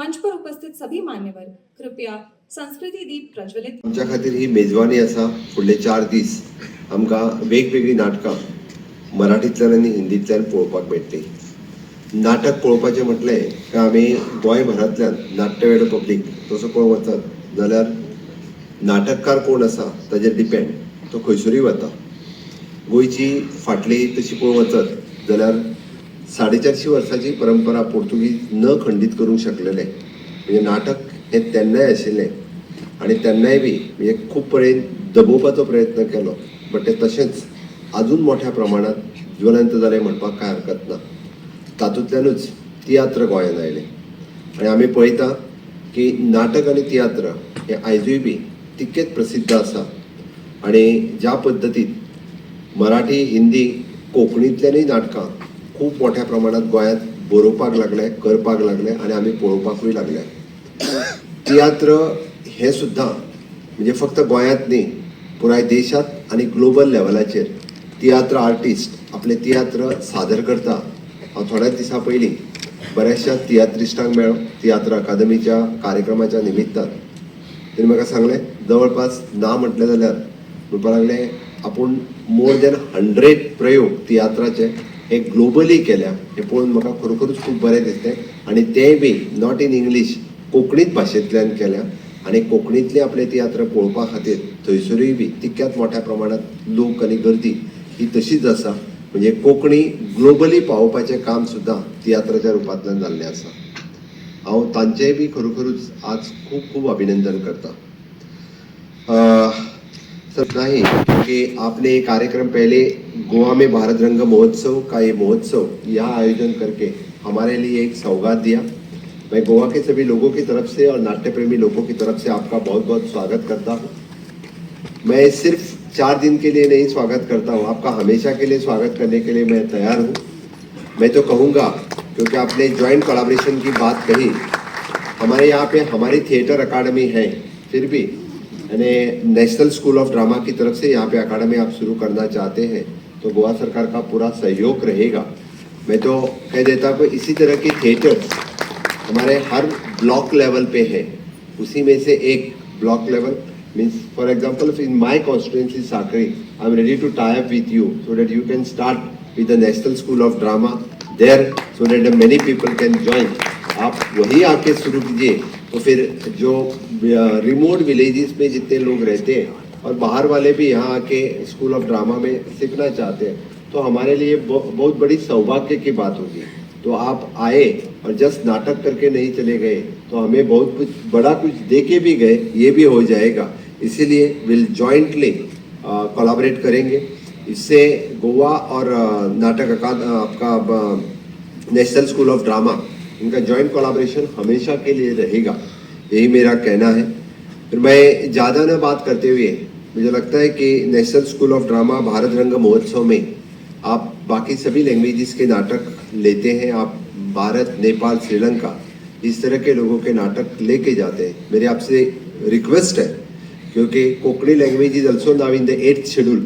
मंच पर उपस्थित सभी मान्यवर कृपया संस्कृति दीप प्रज्वलित आमच्या खातीर ही मेजवानी आसा. फुडले 4 दीस आमकां वेगवेगळीं नाटकां मराठींतल्यान आनी हिंदींतल्यान पळोवपाक मेळटली. नाटक पळोवपाचें म्हटलें काय आमी गोंयभरांतल्यान नाट्यवेडो पब्लीक तसो पळोवंक वचत जाल्यार नाटककार कोण आसा ताजेर डिपेंड, तो खंयसरूय वता. गोंयची फाटली तशी पळोवंक वचत जाल्यार 450 वर्सांची परंपरा पोर्तुगीज न खंडीत करूंक शकलेले. म्हणजे नाटक हें तेन्नाय आशिल्लें आनी तेन्नाय बी म्हणजे खूब परेन दबोवपाचो प्रयत्न केलो, बट तें तशेंच अजून मोठ्या प्रमाणात ज्वलंत जालें म्हणपाक कांय हरकत ना. तातूंतल्यानूच तियात्र गोंयांत आयले आनी आमी पळयता की नाटक आनी तियात्र हे आयजूय बी तितकेच प्रसिद्ध आसा. आनी ज्या पद्दतीन मराठी, हिंदी, कोंकणींतल्यानूय नाटकां खूब मोठ्या प्रमाणात गोंयांत बरोवपाक लागले, करपाक लागले आनी आमी पळोवपाकूय लागले. तियात्र हें सुद्दां म्हणजे फक्त गोंयांत न्ही, पुराय देशांत आनी ग्लोबल लेवलाचेर तियात्र आर्टिस्ट आपले तियात्र सादर करता. हांव थोड्याच दिसां पयलीं बऱ्याचशा तियात्रिस्टांक मेळ्ळो तियात्र अकादमीच्या कार्यक्रमाच्या निमित्तान. तेणी म्हाका सांगलें, जवळपास ना म्हटलें जाल्यार म्हणपाक लागले आपूण मोर दॅन 100 प्रयोग तियात्राचे हे ग्लोबली केल्या. हें पळोवन म्हाका खरोखरूच खूब बरें दिसलें आनी तेंय बी not in English, कोंकणीच भाशेंतल्यान केल्या. आनी कोंकणींतले आपले तियात्र पळोवपा खातीर थंयसरूय बी तितक्याच मोठ्या प्रमाणांत लोक आनी गर्दी ही तशीच आसा. म्हणजे कोंकणी ग्लोबली पावोवपाचें काम सुद्दां तियात्राच्या रुपांतल्यान जाल्लें आसा. हांव तांचेंय बी खरोखरूच आज खूब खूब अभिनंदन करता. सर नहीं, क्योंकि आपने ये कार्यक्रम पहले गोवा में भारत रंग महोत्सव का ये महोत्सव यहाँ आयोजन करके हमारे लिए एक सौगात दिया. मैं गोवा के सभी लोगों की तरफ से और नाट्य प्रेमी लोगों की तरफ से आपका बहुत बहुत स्वागत करता हूँ. मैं सिर्फ 4 दिन के लिए नहीं स्वागत करता हूँ, आपका हमेशा के लिए स्वागत करने के लिए मैं तैयार हूँ. मैं तो कहूँगा, क्योंकि आपने जॉइंट कोलाब्रेशन की बात कही, हमारे यहाँ पे हमारी थिएटर अकादमी है, फिर भी यानी नेशनल स्कूल ऑफ ड्रामा की तरफ से यहाँ पे अकादमी आप शुरू करना चाहते हैं तो गोवा सरकार का पूरा सहयोग रहेगा. मैं तो कह देता हूँ कि इसी तरह की थिएटर्स हमारे हर ब्लॉक लेवल पे है. उसी में से एक block level means, for example, in my constituency Sakhri, I am ready to tie up with you so that you can start with the National School of Drama there, so that many people can join. आप वही आके शुरू कीजिए तो फिर जो remote villages में जितने लोग रहते हैं और बाहर वाले भी यहाँ आके स्कूल ऑफ ड्रामा में सीखना चाहते हैं, तो हमारे लिए बहुत बड़ी सौभाग्य की बात होगी. तो आप आए और जस्ट नाटक करके नहीं चले गए तो हमें बहुत कुछ बड़ा कुछ दे के भी गए, ये भी हो जाएगा. इसीलिए will jointly collaborate करेंगे. इससे गोवा और नाटक अकाद आपका नेशनल स्कूल ऑफ ड्रामा, इनका जॉइंट कोलाब्रेशन हमेशा के लिए रहेगा, यही मेरा कहना है. फिर मैं ज़्यादा न बात करते हुए, मुझे लगता है कि national school of drama Bharat रंग महोत्सव में आप बाकी सभी लैंग्वेजेस के नाटक लेते हैं. आप भारत, नेपाल, श्रीलंका, इस तरह के लोगों के नाटक लेके जाते हैं. मेरी आपसे रिक्वेस्ट है, क्योंकि Konkani language is also now in the eighth schedule,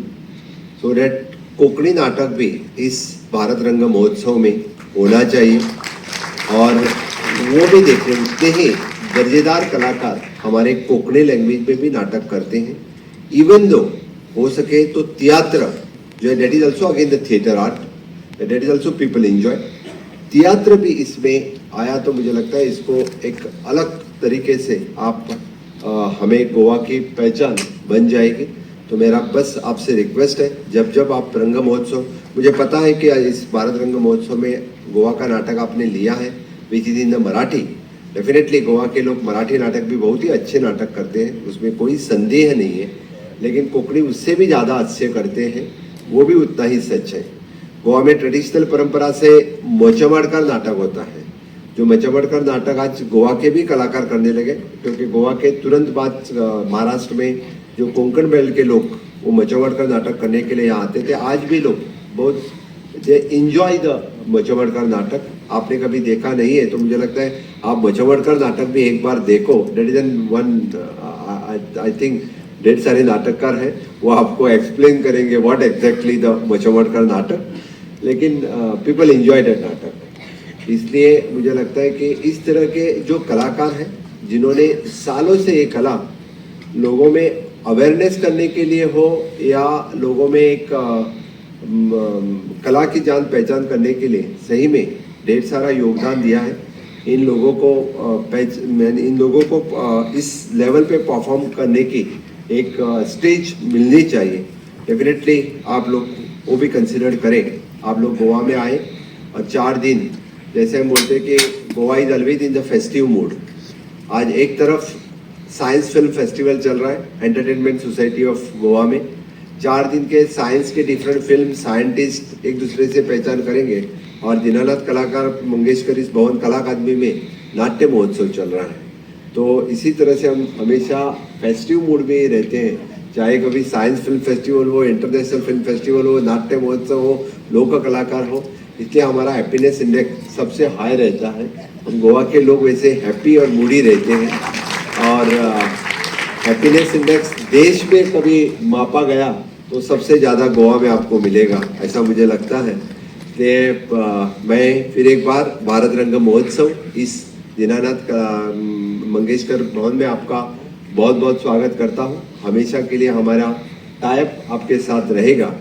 so that Konkani नाटक भी इस भारत रंग महोत्सव में होना चाहिए और वो भी देखें. उतने ही दर्जेदार कलाकार हमारे कोंकणी लैंग्वेज में भी नाटक करते हैं. इवन दो हो सके तो तियात्र जो है, that is also again the theatre art, that is also people enjoy. तियात्र भी इसमें आया तो मुझे लगता है इसको एक अलग तरीके से आप हमें गोवा की पहचान बन जाएगी. तो मेरा बस आपसे रिक्वेस्ट है, जब जब आप रंग महोत्सव, मुझे पता है कि इस भारत रंग महोत्सव में गोवा का नाटक आपने लिया है, which is in the Marathi. Definitely Goa के लोग मराठी नाटक भी बहुत ही अच्छे नाटक करते हैं, उसमें कोई संदेह नहीं है, लेकिन कोंकणी उससे भी ज़्यादा अच्छे करते हैं, वो भी उतना ही सच है. गोवा में ट्रेडिशनल परंपरा से मोचमाडकर नाटक होता है. जो मचमड़कर नाटक आज गोवा के भी कलाकार करने लगे, क्योंकि गोवा के तुरंत बाद महाराष्ट्र में जो कोंकण बेल्ट के लोग, वो मचमड़कर नाटक करने के लिए यहाँ आते थे. आज भी लोग बहुत they enjoy the मचमड़कर नाटक. आपने कभी देखा नहीं है तो मुझे लगता है आप मचमड़कर नाटक भी एक बार देखो. That is an one, I think ढेर सारे नाटककार हैं, वो आपको एक्सप्लेन करेंगे what exactly the मचमड़कर नाटक, लेकिन पीपल एंजॉय that नाटक. इसलिए मुझे लगता है कि इस तरह के जो कलाकार हैं, जिन्होंने सालों से ये कला लोगों में अवेयरनेस करने के लिए हो या लोगों में एक कला की जान पहचान करने के लिए सही में ढेर सारा योगदान दिया है, इन लोगों को मैंने इन लोगों को इस लेवल पे परफॉर्म करने की एक स्टेज मिलनी चाहिए। डेफिनेटली आप लोग वो भी कंसिडर करें। आप लोग गोवा में आए और 4 दिन, जैसे हम बोलते हैं कि Goa is always in the festive mood। आज एक तरफ साइंस फिल्म फेस्टिवल चल रहा है एंटरटेनमेंट सोसाइटी ऑफ गोवा में। 4 दिन K science K different film, scientist एक दूसरे से पहचान करेंगे और दीनानाथ कलाकार मंगेशकर इस भवन कला अकादमी में नाट्य महोत्सव चल रहा है। तो इसी तरह से हम हमेशा फेस्टिव मूड में ही रहते हैं, चाहे कभी साइंस फिल्म फेस्टिवल हो, इंटरनेशनल फिल्म फेस्टिवल हो, नाट्य महोत्सव हो, लोक कलाकार हो। इसलिए हमारा हैप्पीनेस इंडेक्स सबसे हाई रहता है। हम गोवा के लोग वैसे हैप्पी और मूडी रहते हैं और हैप्पीनेस इंडेक्स देश में कभी मापा गया तो सबसे ज़्यादा गोवा में आपको मिलेगा, ऐसा मुझे लगता है। इसलिए मैं फिर एक बार भारत रंग महोत्सव इस दीनानाथ मंगेशकर भवन में आपका बहुत बहुत स्वागत करता हूँ। हमेशा के लिए हमारा टाई अप आपके साथ रहेगा।